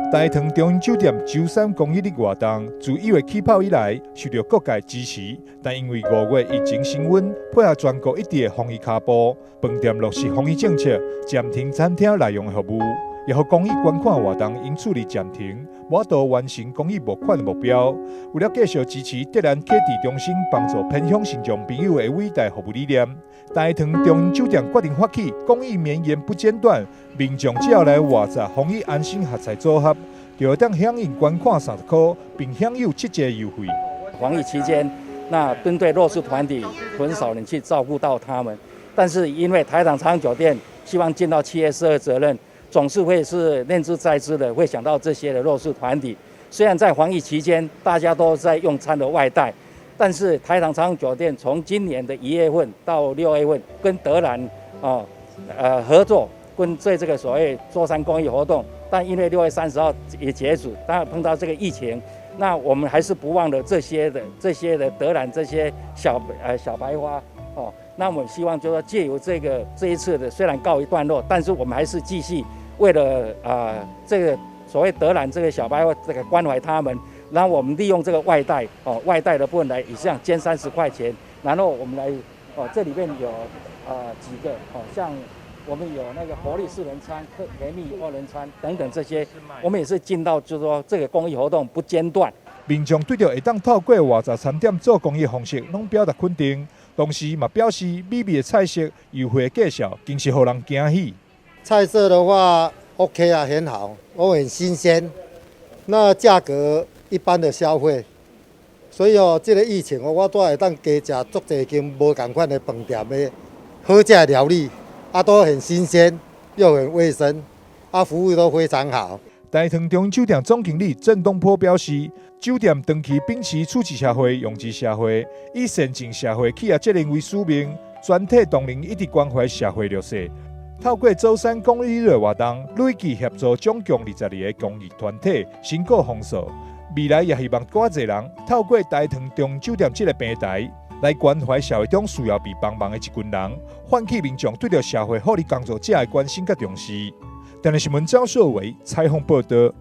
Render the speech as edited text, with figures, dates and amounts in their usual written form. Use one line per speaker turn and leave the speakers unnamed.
大唐中央酒店周三公益日活動自1月起跑以來，受著各界支持，但因為5月疫情升溫，配合全國一致的防疫跤步，飯店落實防疫政策，暫停餐廳內用的服務，也予公益捐款活動因此而暫停，無法度完成公益募款的目標。為了繼續支持德蘭啟智中心幫助偏鄉身障朋友的偉大服務理念，大唐中央酒店決定發起公益綿延不間斷，民眾只要來活摘防疫安心合菜組合，就會當響應捐款30塊，並享有7折優惠。
防疫期間，那針對弱勢團體很少人去照顧到他們，但是因為台糖長榮酒店希望盡到企業社會責任，總是會是念茲在茲的，會想到這些的弱勢團體。雖然在防疫期間大家都在用餐的外帶，但是台糖長榮酒店從今年的1月份到6月份，跟德蘭哦合作，跟這個所謂周三公益活動。但因為6月30號也截止，當然碰到這個疫情，那我們還是不忘了這些的德蘭這些小白花哦。那我們希望就說借由這一次的雖然告一段落，但是我們還是繼續為了這個所謂德蘭這個小白花這個關懷他們，然後我們利用這個外帶哦外帶的部分來以這樣捐30塊錢，然後我們來哦這裡面有幾個哦像我們有那個活力四人餐、甜蜜二人餐等等這些，我們也是盡到就是說這個公益活動不間斷。
民眾對著會當透過活摘餐點做公益方式，攏表達肯定，同時嘛表示美味的菜色、優惠的價數，真是予人驚喜。
菜色的話 OK 啊，很好，都很新鮮，那價格一般的消費，所以哦，這個疫情哦，我都會當加食足濟間無仝款的飯店的好食的料理。啊，都很新鮮，又很衛生，啊，服務都非常好。
大唐中央酒店總經理鄭東坡表示，酒店長期秉持處之社會、用之社會，以善盡社會企業責任為使命，全體同仁一直關懷社會弱勢。透過周三公益日活動，累計協助總共22個公益團體成果豐碩。未來也希望閣較濟人透過大唐中央酒店這個平台，來關懷社會中需要被幫忙的一群人，喚起民眾對著社會福利工作者的關心佮重視。電視新聞張碩偉採訪報導。